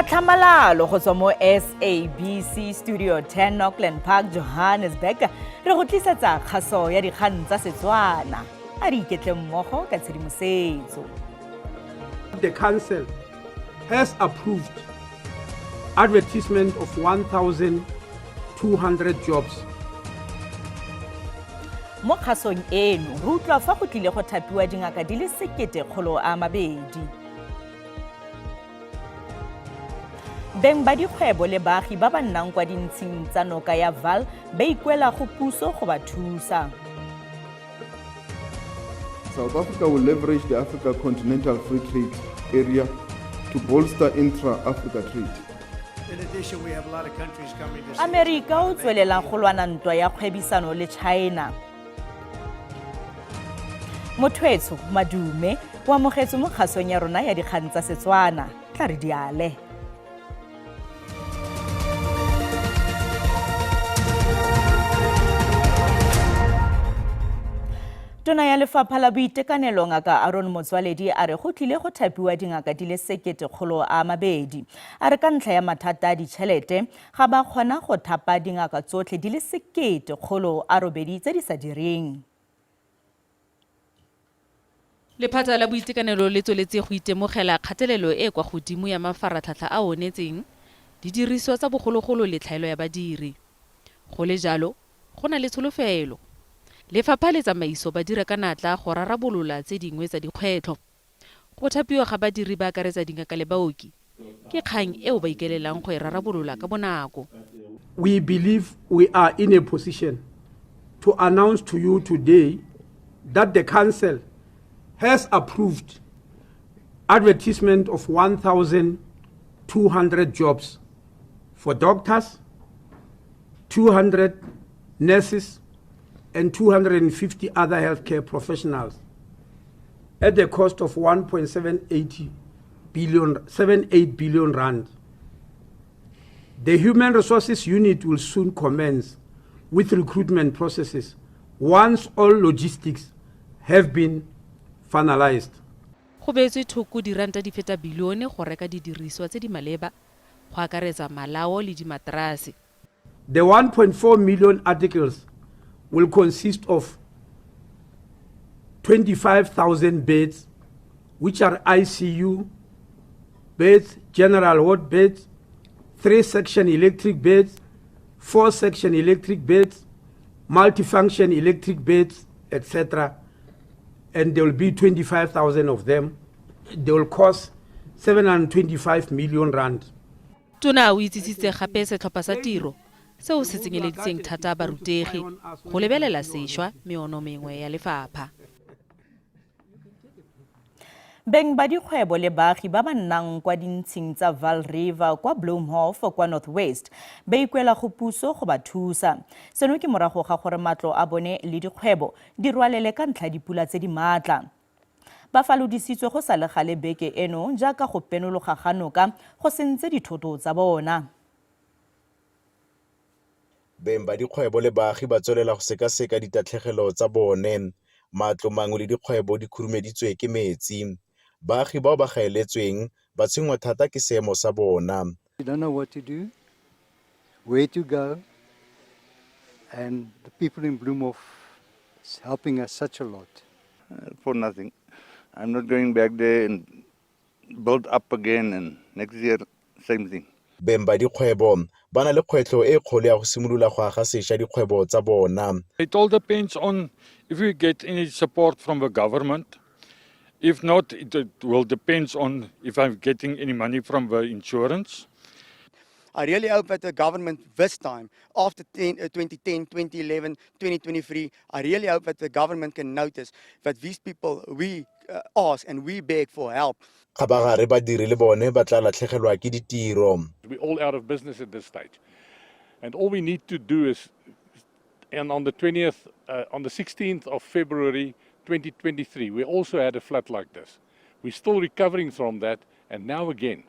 Tlhamalalo go tswa mo SABC Studio 10, Auckland Park, Johannesburg, re go tlisetsa kgaso ya dikgang tsa Setswana. A re iketle mmogo ka tshedimosetso. The council has approved advertisement of 1,200 jobs. Mo kgasong eno re utlwa fa go tlile go thapiwa dingaka di le 1200. Beng ba dikgwebo le baagi ba ba nnang kwa dintshing tsa noka ya Vaal ba ikuela go puso go ba thusa. South Africa will leverage the Africa Continental Free Trade Area to bolster intra-Africa trade. Amerika o tswelela go lwana ntwa ya kgwebisano le China. Mothwetsho Madume o amogetswe mo kgasong ya rona ya dikgang tsa Setswana. Tla re diale. Tona ya Lefapha la Boitekanelo Ngaka Aaron Motsoaledi a re go tlile go thapiwa dingaka di le 1200. A re ka ntlha ya mathata a ditšhelete ga ba kgona go thapa dingaka tsotlhe di le 1800 tse di sa direng. Lephata la boitekanelo le tsweletse go itemogela kgatelelo e e kwa godimo ya mafaratlhatlha a onetseng, didiriswa tsa bogologolo le tlhaelo ya badiri. Go le jalo, go na le tsholofelo. Lefapha le tsamaiso ba dira ka natla go rarabolola tse dingwe tsa dikgwetlho. Go thapiwa ga badiri ba akaretsa dingaka le baoki ke kgang eo ba ikaelelang go e rarabolola ka bonako. We believe we are in a position to announce to you today that the council has approved advertisement of 1,200 jobs for doctors, 200 nurses, and 250 other healthcare professionals at the cost of 1.78 billion, 78 billion rand. The Human Resources Unit will soon commence with recruitment processes once all logistics have been finalized. Go beetswe thoko diranta di feta bilione go reka didiriswa tse di maleba, go akaretsa malao le dimaterase. The 1.4 million articles will consist of 25,000 beds, which are ICU beds, general ward beds, 3-section electric beds, 4-section electric beds, multifunction electric beds, etc. And there will be 25,000 of them. They will cost 725 million rand. Tona o itsisitse gape setlhopha sa tiro seo se tsenyeleditseng thata barutegi go lebelela sešwa meono mengwe ya lefapha. Beng ba dikgwebo le baagi ba ba nnang kwa dintshing tsa Vaal River kwa Bloemhof kwa North West ba ikuela go puso go ba thusa. Seno ke morago ga gore matlo a bone le dikgwebo di rwalele ka ntlha ya dipula tse di maatla. Ba falodisitswe go sa le gale beke eno jaaka go penologa ga noka go sentse dithoto tsa bona. Beng ba dikgwebo le baagi ba tswelela go sekaseka ditatlhegelo tsa bone. Matlo mangwe le dikgwebo di khurumeditswe ke metsi. Baagi bao ba gaeletsweng ba tshwenngwa thata ke seemo sa bona. We don't know what to do, where to go, and the people in Bloemhof is helping us such a lot. For nothing. I'm not going back there and build up again, and next year, same thing. Beng ba dikgwebo ba na le kgwetlho e kgolo ya go simolola go aga sešwa dikgwebo tsa bona. It all depends on if we get any support from the government. If not, it will depend on if I'm getting any money from the insurance. I really hope that the government this time, after 2010, 2011, 2023, I really hope that the government can notice that these people, we ask and we beg for help. Kgabagare badiri le bone ba tla latlhegelwa ke ditiro. We're all out of business at this stage. And all we need to do is, and on the 20th, on the 16th of February 2023, we also had a flood like this. We're still recovering from that, and now again.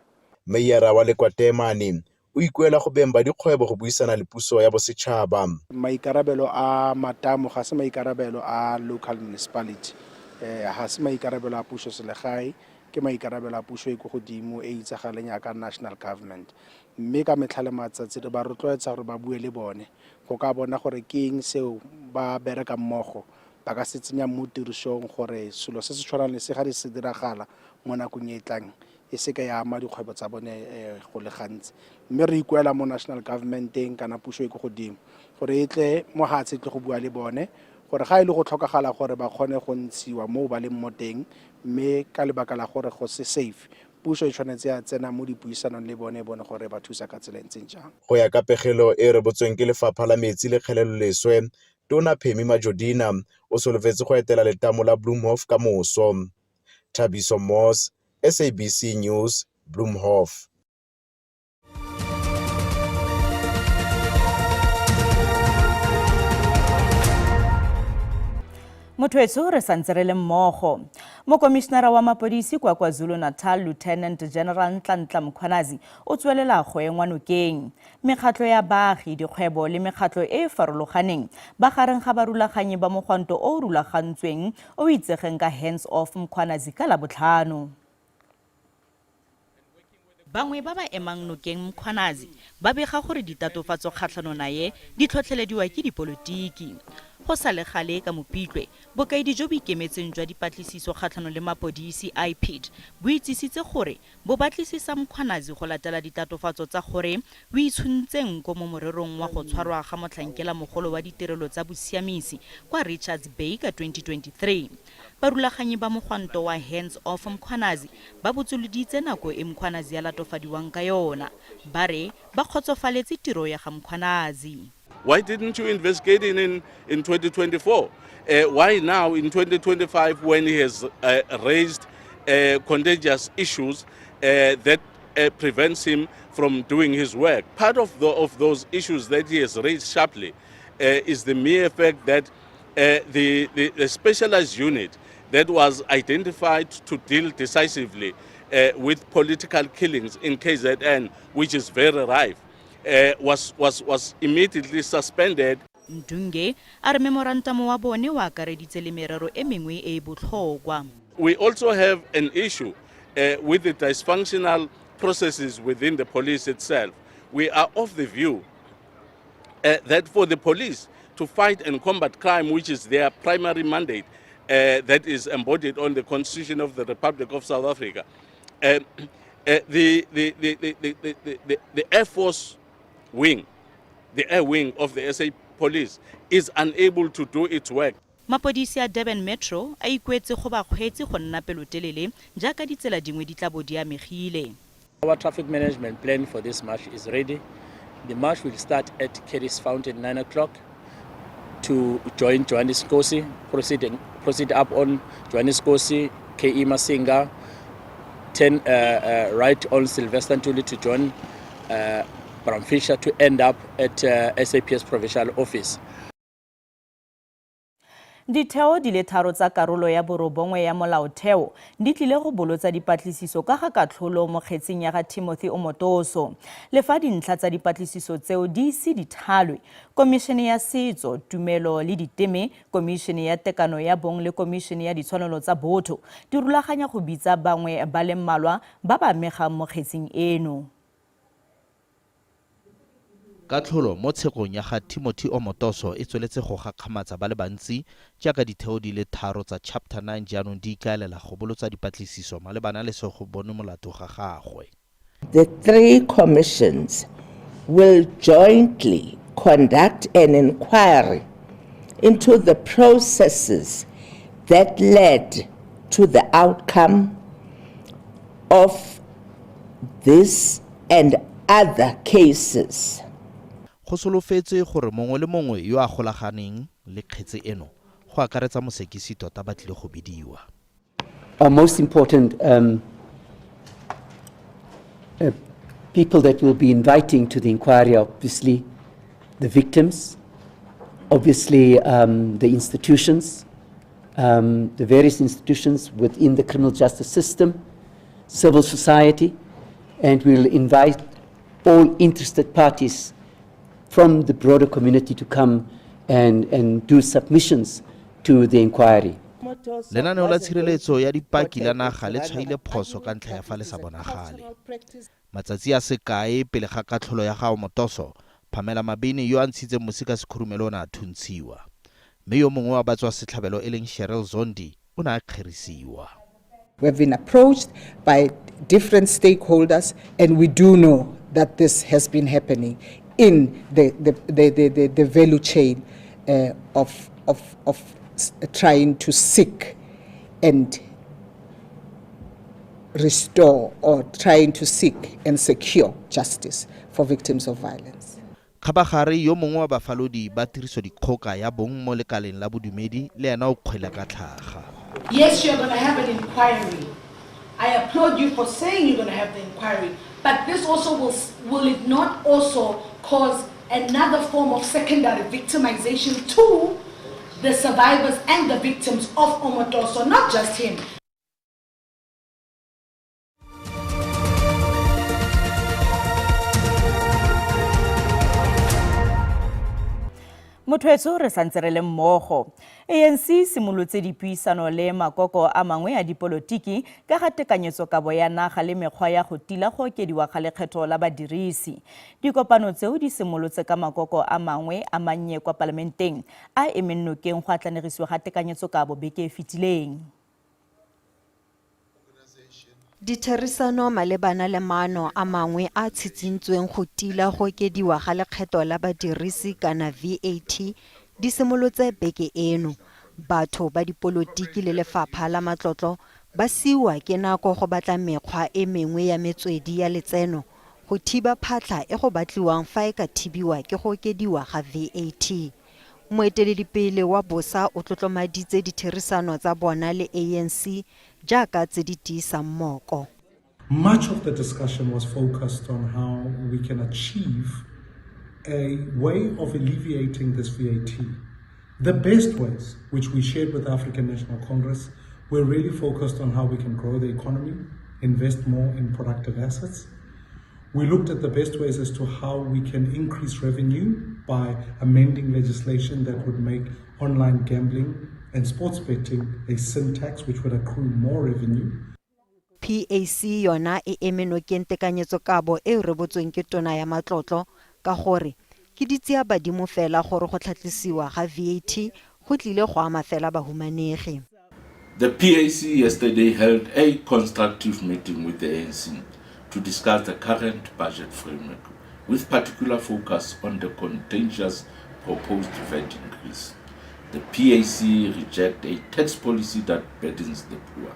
Meyara wa Lekwatemane o ikuela go beng ba dikgwebo go buisana le puso ya bosetšhaba. Maikarabelo a matamo ga se maikarabelo a local municipality, ga se maikarabelo a puso selegae, Ke maikarabelo a puso e ko godimo e itsagaleng yaka national government, mme ka metlha le matsatsi re ba rotloetsa gore ba bue le bone go ka bona gore ke eng seo ba bereka mmogo ba ka se tsenya mo tirisong gore selo se se tshwanang le se ga di se diragala mo nakong e e tlang e seke ya ama dikgwebo tsa bone go le gantsi. Mme re ikuela mo national governmenteng kana puso e ko godimo gore e tle mo hatshe, tle go bua le bone gore ga e le go tlhokagala gore ba kgone go ntshiwa mo ba leng mo teng, mme ka lebaka la gore go se safe, puso e tshwanetse ya tsena mo dipuisanong le bone, bone gore ba thusa ka tsela e ntseng jang. Go ya ka pegelo e e rebotsweng ke Lefapha la Metsi le Kgeleloleswe, Tona Pemmy Majodina o solofetse go etela letamo la Bloemhof ka moso. Thabiso Moss, SABC News, Bloemhof. Motho re santse re le mmogo. Mokomišenara wa mapodisi kwa KwaZulu-Natal, Lieutenant General Nhlanhla Mkhwanazi, o tswelela go engwa nokeng. Mekgatlho ya baagi, dikgwebo le mekgatlho e e farologaneng ba gareng ga barulaganyi ba mogwanto o o rulagantsweng o o itsegeng ka Hands Off Mkhwanazi ka Labotlhano. Bangwe ba ba emang nokeng Mkhwanazi ba bega gore ditatofatso kgatlhano naye di tlhotlhelediwa ke dipolotiki. Go sa le gale ka Mopitlwe, bokaedi jo bo ikemetseng jwa dipatlisiso kgatlhanong le mapodisi, IPID, bo itsisitse gore bo batlisisa Mkhwanazi go latela ditatofatso tsa gore o itshuntse nko mo morerong wa go tshwarwa ga motlhankela mogolo wa ditirelo tsa bosiamisi kwa Richards Bay ka 2023. Barulaganyi ba mogwanto wa Hands Off Mkhwanazi ba botsoloditse nako e Mkhwanazi a latofadiwang ka yona. Ba re ba kgotsofaletse tiro ya ga Mkhwanazi. Why didn't you investigate in 2024? Why now in 2025 when he has raised contagious issues that prevents him from doing his work? Part of those issues that he has raised sharply is the mere fact that the specialized unit that was identified to deal decisively with political killings in KZN, which is very rife, was immediately suspended. Ndunge a re memorantamo wa bone o akareditse le merero e mengwe e e botlhokwa. We also have an issue with the dysfunctional processes within the police itself. We are of the view that for the police to fight and combat crime, which is their primary mandate, that is embodied on the Constitution of the Republic of South Africa, the Air Force wing, the air wing of the SA Police, is unable to do its work. Mapodisi a Durban Metro a ikuetse go bakgweetsi go nna pelotelele jaaka ditsela dingwe di tla bo di amegile. Our traffic management plan for this march is ready. The march will start at Curries Fountain 9 o'clock to join Johannes Nkosi, proceed up on Johannes Nkosi, K.E. Masinga, 10 right on Sylvester Ntuli to join Bram Fischer to end up at SAPS Provincial Office. Ditheo di le tharo tsa karolo ya 9 ya molaotheo di tlile go bolotsa dipatlisiso ka ga katlholo mo kgetsing ya ga Timothy Omotoso. Le fa dintlha tsa dipatlisiso tseo di ise di thalwe, Komišene ya Setso, Tumelo le Diteme, Komišene ya Tekano ya Bong le Komišene ya Ditshwanelo tsa Botho di rulaganya go bitsa bangwe ba le mmalwa ba ba amegang mo kgetsing eno. Katlholo mo tshekong ya ga Timothy Omotoso e tsweletse go gakgamatsa ba le bantsi jaaka ditheo di le tharo tsa Chapter 9 jaanong di ikaelela go bolotsa dipatlisiso malebana le se go bonwe molato ga gagwe. The three commissions will jointly conduct an inquiry into the processes that led to the outcome of this and other cases. Go solofetswe gore mongwe le mongwe yo a golaganeng le kgetse eno, go akaretsa mosekisi tota, ba tlile go bidiwa. Our most important people that we'll be inviting to the inquiry are obviously the victims, obviously the institutions, the various institutions within the criminal justice system, civil society, and we'll invite all interested parties from the broader community to come and do submissions to the inquiry. Lenaneo la tshireletso ya dipaki la naga le tshwaile phoso ka ntlha ya fa le sa bonagale. Matsatsi a sekae pele ga katlholo ya ga Omotoso, Pamela Mabini yo a ntshitseng mosi ka sekhurumelo o ne a thuntshiwa. Mme yo mongwe wa batswasetlhabelo e leng Cheryl Zondi o ne a kgerisiwa. We have been approached by different stakeholders, and we do know that this has been happening in the value chain of trying to seek and restore or trying to seek and secure justice for victims of violence. Kgabagare yo mongwe wa bafalodi ba tirisodikgoka ya bong mo lekaleng la bodumedi le ena o kgwele ka tlhaga. Yes, you're going to have an inquiry. I applaud you for saying you're going to have the inquiry. But this also will it not also cause another form of secondary victimization to the survivors and the victims of Omotoso, not just him? Motho re santse re le mmogo. ANC e simolotse dipuisano le makoko a mangwe a dipolotiki ka ga tekanyetsokabo ya naga le mekgwa ya go tila go okediwa ga lekgetho la badirisi. Dikopano tseo di simolotse ka makoko a mangwe a mannye kwa palamenteng a emeng nokeng go atlanegisiwa ga tekanyetsokabo beke e fetileng. Ditherisano malebana le maano a mangwe a tshitshintsweng go tila go okediwa ga lekgetho la badirisi kana VAT di simolotse beke eno. Batho ba dipolotiki le lefapha la matlotlo ba siiwa ke nako go batla mekgwa e mengwe ya metswedi ya letseno go thiba phatlha e go batliwang fa e ka thibiwa ke go okediwa ga VAT. Moeteledipele wa BOSA o tlotlomaditse ditherisano tsa bona le ANC jaaka tse di tiisang moko. Much of the discussion was focused on how we can achieve a way of alleviating this VAT. The best ways, which we shared with the African National Congress, were really focused on how we can grow the economy, invest more in productive assets. We looked at the best ways as to how we can increase revenue by amending legislation that would make online gambling and sports betting a sin tax, which would accrue more revenue. PAC yona e eme nokeng tekanyetsokabo e e rebotsweng ke tona ya matlotlo ka gore ke ditsiabadimo fela gore go tlhatlosiwa ga VAT go tlile go ama fela bahumanegi. The PAC yesterday held a constructive meeting with the ANC to discuss the current budget framework, with particular focus on the contentious proposed VAT increase. The PAC reject a tax policy that burdens the poor.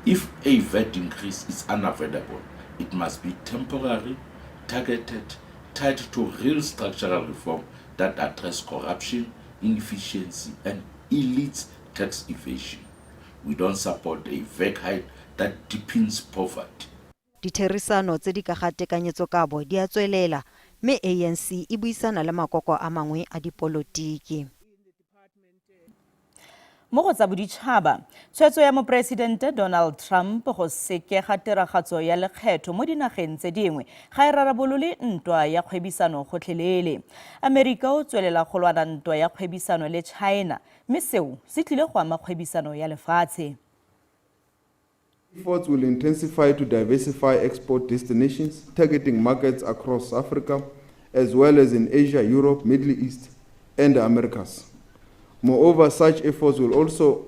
If a VAT increase is unavoidable, it must be temporary, targeted, tied to real structural reform that address corruption, inefficiency, and elite tax evasion. We don't support a VAT hike that deepens poverty. Ditherisano tse di ka ga tekanyetsokabo di a tswelela mme ANC e buisana le makoko a mangwe a dipolotiki. Mo go tsa boditšhaba, tshwetso ya moporesidente Donald Trump go sekega tiragatso ya lekgetho mo dinageng tse dingwe ga e rarabolole ntwa ya kgwebisano gotlhelele. Amerika o tswelela go lwana ntwa ya kgwebisano le China, mme seo se tlile go ama kgwebisano ya lefatshe. Efforts will intensify to diversify export destinations, targeting markets across Africa, as well as in Asia, Europe, Middle East, and the Americas. Moreover, such efforts will also,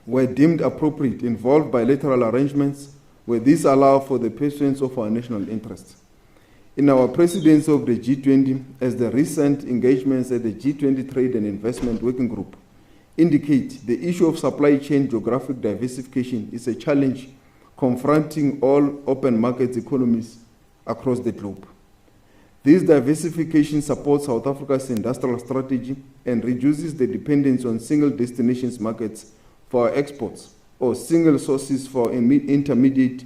where deemed appropriate, involve bilateral arrangements where these allow for the pursuance of our national interests. In our presidency of the G20, as the recent engagements at the G20 Trade and Investment Working Group indicate, the issue of supply chain geographic diversification is a challenge confronting all open market economies across the globe. This diversification supports South Africa's industrial strategy and reduces the dependence on single destinations markets for our exports or single sources for intermediate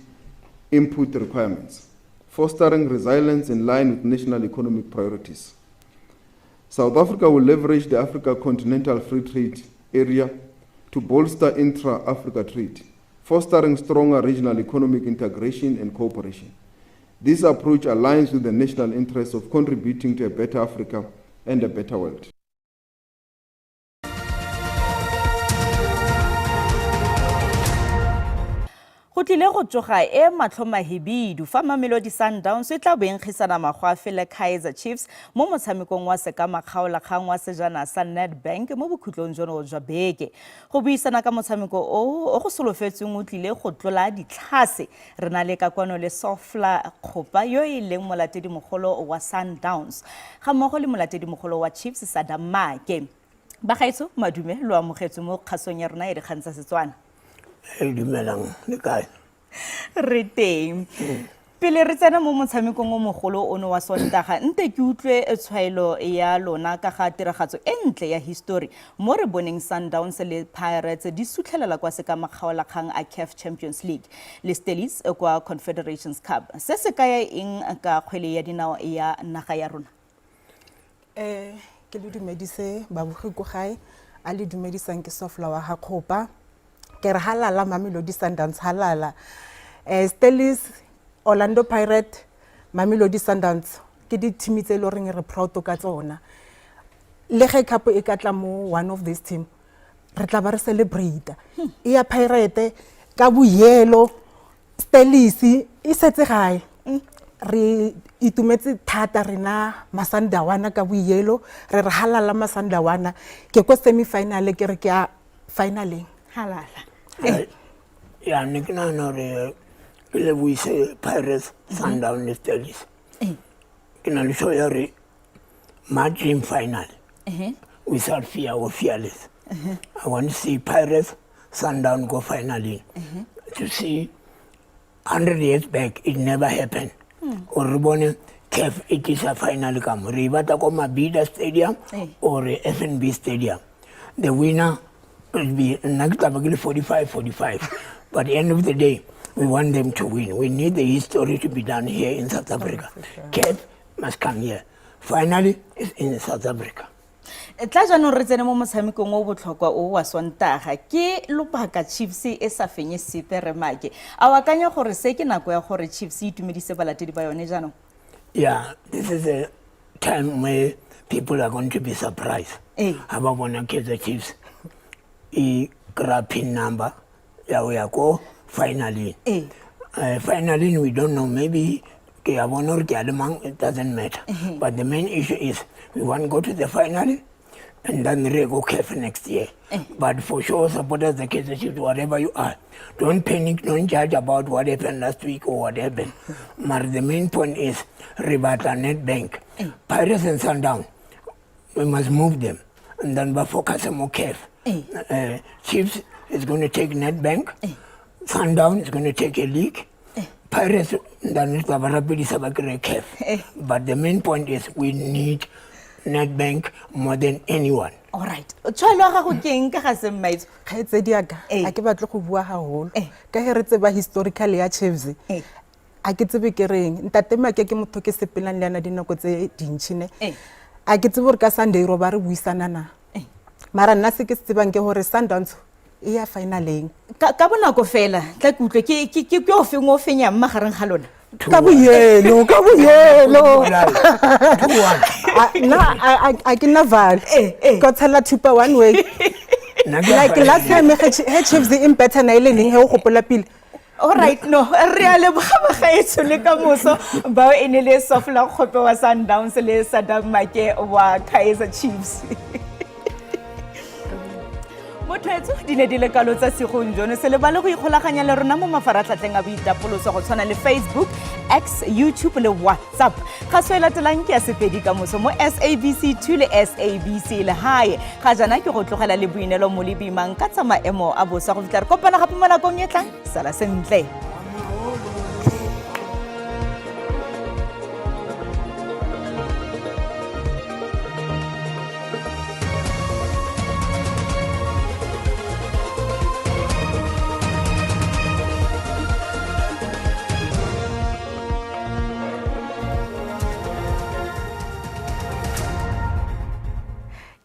input requirements, fostering resilience in line with national economic priorities. South Africa will leverage the Africa Continental Free Trade Area to bolster intra-Africa trade, fostering stronger regional economic integration and cooperation. This approach aligns with the national interest of contributing to a better Africa and a better world. Go tlile go tsoga e matlho mahibidu fa Mamelodi Sundowns e tla bo e nkgisana magwafe le Kaizer Chiefs mo motshamekong wa sekamakgaolakgang wa sejana sa Nedbank mo bokhutlong jono jwa beke. Go buisana ka motshameko o o go solofetsweng o tlile go tlola ditlhase, re na le ka kwano le Sofla Kgopa yo e leng molatedimogolo wa Sundowns ga mmogo le molatedimogolo wa Chiefs Saddam Maake. Bagaetsho, madume, lo amogetswe mo kgasong ya rona ya dikgang tsa Setswana. Re dumelang le kae? Re teng. Pele re tsena mo motshamekong o mogolo ono wa Sontaga, nte ke utlwe tshwaelo ya lona ka ga tiragatso e ntle ya histori mo re boneng Sundowns le Pirates di sutlhelela kwa sekamakgaolakgang a CAF Champions League le Stellies kwa Confederations Cup. Se se kaya eng ka kgwele ya dinao ya naga ya rona? Eh, ke le dumedise babogi ko gae a le dumedisang ke Sofla wa ga Kgopa. Ke re halala Mamelodi Sundowns halala. Eh, Stellies, Orlando Pirate, Mamelodi Sundowns ke di-team tse e le goreng re proud ka tsona. Le ge cup e ka tla mo one of this team, re tla ba re celebrate. E ya Pirate ka boyelo Stellies e setse gae. Re itumetse thata rena Masandawana ka boyelo, re re halala Masandawana. Ke ko semi final ke re ke ya finaleng. Halala. Ya ne ke nagana gore ke leboise Pirates, Sundown le Stellies. Ke na le sure ya gore my dream final without fear or fearless. I want to see Pirates, Sundown go finally. To see 100 years back, it never happened. Or re bone CAF e tlisa final ka mo. Re e batla ko Mabhida Stadium or FNB Stadium. The winner will be nna ke tla ba ke le 45 45. But at the end of the day, we want them to win. We need the history to be done here in South Africa. CAF must come here. Finally, it's in South Africa. Tla jaanong re tsene mo motshamekong o botlhokwa o wa Sontaga. Ke lobaka Chiefs e sa fenye sepe re make. A o akanya gore se ke nako ya gore Chiefs e itumedise balatedi ba yone jaanong? Yeah, this is a time where people are going to be surprised. Ha ba bona Kaizer Chiefs e kry-a pin number ya go ya ko finaleng. Finaleng we don't know, maybe ke a bona gore ke a le mang, it doesn't matter. But the main issue is we want to go to the final and then re go CAF next year. But for sure, supporters the Kaizer Chiefs, whatever you are, don't panic, don't judge about what happened last week or what happened. But the main point is re batla Nedbank. Pirates and Sundown, we must move them and then ba focus mo CAF. Chiefs is going to take Nedbank. Sundown is going to take a league. Pirates then ba ba rapedisa ba kry CAF. But the main point is we need Nedbank more than anyone. All right. Tshwaelo ya gago ke eng ka ga se mmaitso? Kgaitsedi ya ka, a ke batle go bua haholo. Ka ge re tseba historical ya Chiefs, a ke tsebe ke reng. Ntate Make ke motho ke sepelang le yana dinako tse dintšhi ne. A ke tsebe gore ka Sunday ro ba re buisana na. Mara nna se ke se tsebang ke gore Sundowns e ya finaleng. Ka bonako fela, tla ke utlwe ke ke ke o feng o fenyang magareng ga lona? Ka boyelo, ka boyelo. Nna a ke nna valo. Ka tshela thupa one way. Like last time he Chiefs e mpetha na ile neng he o gopola pele. All right, no, re a leboga bagaetsho le ka moso bao e ne le Sofla Kgope wa Sundowns le Saddam Make wa Kaizer Chiefs. Motho di ne di le kalo tsa segong jono se lebale go ikgolaganya le rona mo mafaratlhatlheng a boitapoloso go tshwana le Facebook, X, YouTube le WhatsApp. Kgaso e latelang ke ya Sepedi ka moso mo SABC 2 le SABC Lehae. Ga jaana ke go tlogela le boinelo mo lebimang ka tsa maemo a bosa go fitlha re kopana gape mo nakong e tlang. Sala sentle.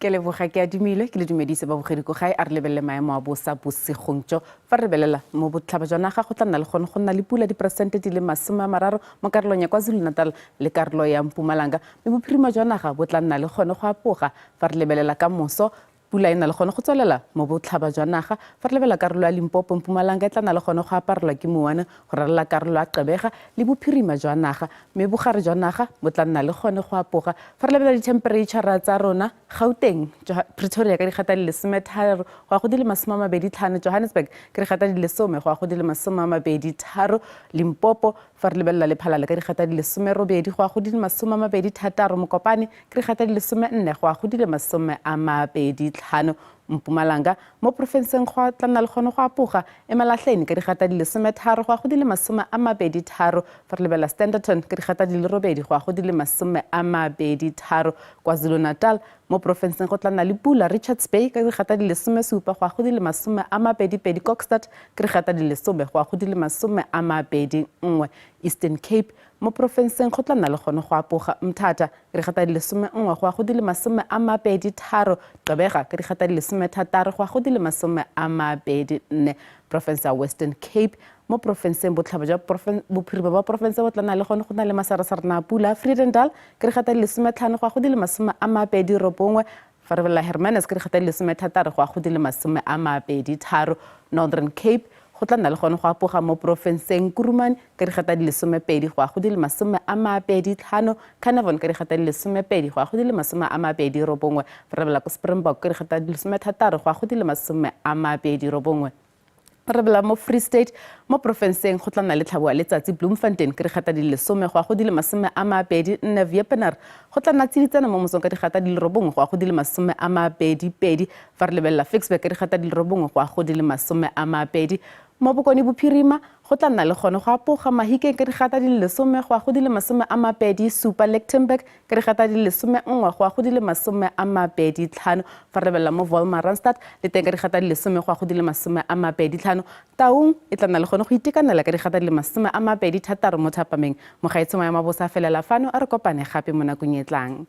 Ke leboga ke adimile ke le dumedise babogedi ko gae. A re lebelele maemo a bosa bosigong jo. Fa re lebelela mo botlhaba jwa naga, go tla nna le gone go nna le pula diperesente di le 30 mo karolong ya KwaZulu-Natal le karolo ya Mpumalanga, mme bophirima jwa naga bo tla nna le gone go apoga. Fa re lebelela ka moso, Pula e na le gone go tswelela mo botlhaba jwa naga. Fa re lebelela karolo ya Limpopo, Mpumalanga e tla nna le gone go aparelwa ke mouwane go ralala karolo ya Gqeberha le bophirima jwa naga, mme bogare jwa naga bo tla nna le gone go apoga. Fa re lebelela dithempereitšhara tsa rona, Gauteng, Pretoria ka digata di le 13 go ya go di le 25, Johannesburg ka digata di le 10 go ya go di le 23, Limpopo fa re lebelela Lephalale ka digata di le 18 go ya go di le 26, Mokopane ka digata di le 14 go ya go di le 25, Mpumalanga mo porofenseng go tla nna le gone go apoga, Emalahleni ka digata di le 13 go ya go di le 23, fa re lebelela Standerton ka digata di le 8 go ya go di le 23, KwaZulu-Natal mo porofenseng go tla nna le pula, Richards Bay ka digata di le 17 go ya go di le 22, Kokstad ka digata di le 10 go ya go di le 21, Eastern Cape mo porofenseng go tla nna le gone go apoga, Mthatha ka digata di le 11 go ya go di le 23, Gqeberha ka digata di le 16 go ya go di le 24, porofense ya Western Cape mo porofenseng botlhaba jwa bophirima ba porofense bo tla nna le gone go na le masarasarana a pula, Vredendal ka digata di le 15 go ya go di le 29, fa re belela Hermanus ka digata di le 16 go ya go di le 23, Northern Cape go tla nna le gone go apoga mo porofenseng, Kuruman ka digata di le 12 go ya go di le 25, Carnarvon ka digata di le 12 go ya go di le 29, fa re belela ko Springbok ka digata di le 16 go ya go di le 29. Re bela mo Free State mo porofenseng go tla nna le tlhaboa letsatsi, Bloemfontein ka digata di le 10 go ya go di le 24, Wepener go tla nna tsiditsana mo mosong ka digata di le 9 go ya go di le 22, fa re lebelela Ficksburg ka digata di le 9 go ya go di le 20. Mo Bokone Bophirima go tla nna le gone go apoga, Mahikeng ka digata di le 10 go ya go di le 27, Lichtenburg ka digata di le 11 go ya go di le 25, fa re lebelela mo Wolmaranstad le teng ka digata di le 10 go ya go di le 25. Taung e tla nna le gone go itekanela ka digata di le 26 mo thapameng. Mogaetsho Maemo a bosa a felela fano, a re kopane gape mo nakong e tlang.